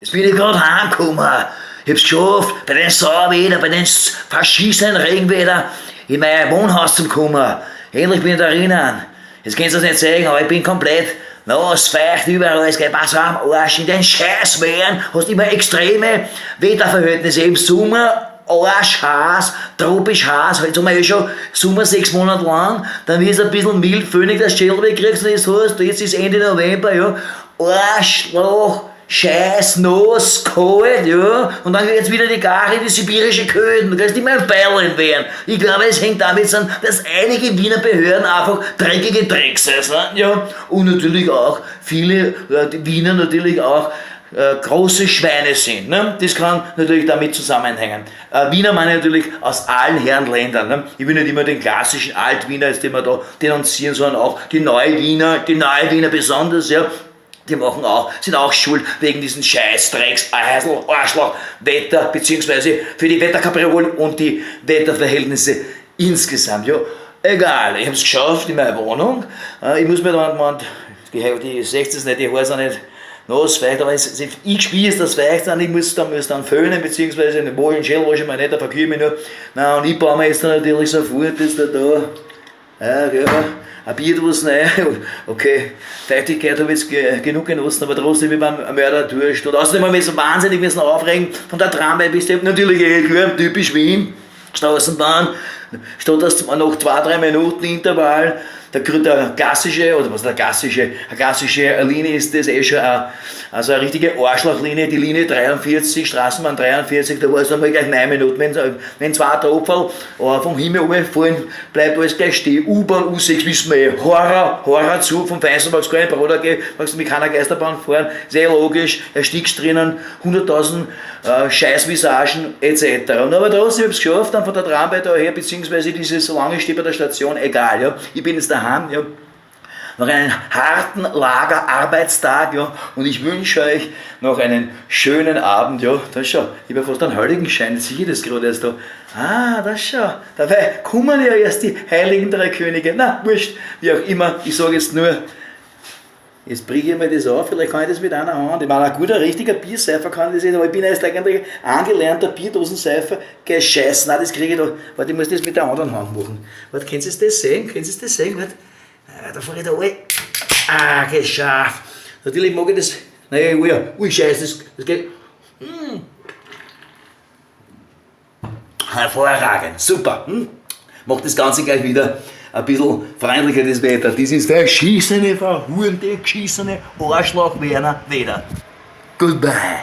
Jetzt bin ich grad heimgekommen. Ich hab's geschafft, bei den Sauwetter, bei den verschissenen Regenwetter in mein Wohnhaus zu kommen. Endlich bin ich da drinnen. Jetzt könnt ihr das nicht sehen, aber ich bin komplett nass, feucht überall, es geht Wasser am Arsch. In den Scheißwehren hast du immer extreme Wetterverhältnisse. Im Sommer arschheiß, tropisch heiß, jetzt haben wir eh schon Sommer 6 Monate lang, dann wird es ein bisschen mild, föhnig, dass du Schädelweh kriegst und jetzt hast, jetzt ist Ende November, ja, Arschloch, Scheiß, nass, kalt, ja, und dann jetzt wieder die Gare, die sibirische Kälte, du kannst immer ein Beil werden. Ich glaube, es hängt damit zusammen, dass einige Wiener Behörden einfach dreckige Drecksäue sind, ja, und natürlich auch viele die Wiener natürlich auch große Schweine sind. Ne? Das kann natürlich damit zusammenhängen. Wiener meine ich natürlich aus allen Herren Ländern. Ne? Ich will nicht immer den klassischen Altwiener, jetzt den wir da denunzieren, sondern auch die Neuwiener besonders, ja. Die machen auch, sind auch schuld wegen diesen Scheiß, Drecks, Eisel, Arschloch, Wetter, beziehungsweise für die Wetterkapriolen und die Wetterverhältnisse insgesamt. Ja, egal, ich habe es geschafft in meiner Wohnung. Ich muss mir dann, man, die seht es nicht, die Haare sind nicht nass, feucht, aber ich spüre es, dass feucht sind, ich muss dann föhnen, beziehungsweise den Waschen, Schädel wasche ich mir nicht, da verkühle ich mich nur. Na, und ich baue mir jetzt dann natürlich sofort das da, ja, ein Bier was rein, okay, Feuchtigkeit habe ich jetzt genug genossen, aber trotzdem, ich beim Mörderdurst. Und außerdem habe ich mich so wahnsinnig müssen aufregen, von der Tramway bis die, natürlich eh klar, typisch Wien, Straßenbahn, statt dass noch 2, 3 Minuten Intervall, der klassische, oder was der klassische, eine klassische Linie ist das eh schon, eine, also eine richtige Arschlochlinie, die Linie 43, Straßenbahn 43, da war es einmal gleich 9 Minuten. Wenn zwei Tropfen vom Himmel fallen, bleibt alles gleich stehen. U-Bahn, U6, wissen wir eh, Horror, Horrorzug vom Feinsten, magst gar nicht Bruder gehen, magst du mit keiner Geisterbahn fahren, ist eh logisch, erstickst drinnen, 100.000 Scheißvisagen etc. Und aber trotzdem, ich hab's geschafft, dann von der Tramway daher, beziehungsweise dieses lange Steh bei der Station, egal, ja. Ich bin jetzt daheim, ja, nach einem harten Lagerarbeitstag, ja, und ich wünsche euch noch einen schönen Abend, ja, das schon, ich habe fast einen Heiligenschein, jetzt sehe ich das gerade erst da. Ah, das schon, dabei kommen ja erst die Heiligen Drei Könige, na, wurscht, wie auch immer, ich sage jetzt nur, jetzt bringe ich mir das auf, vielleicht kann ich das mit einer Hand. Ich meine, ein guter, richtiger Bierseifer kann das nicht, aber ich bin erst eigentlich angelernter Bierdosenseifer. Gescheiß, nein, das kriege ich da. Warte, ich muss das mit der anderen Hand machen. Warte, können Sie das sehen? Können Sie das sehen? Warte. Ah, da fahre ich da alle. Ah, geschafft. Natürlich mag ich das. Naja, ui, ui, Scheiße, das geht. Hervorragend, super. Macht das Ganze gleich wieder ein bisschen freundlicher, das Wetter. Das ist verschissene, verhurte, geschissene Arschloch Werner Wetter. Goodbye.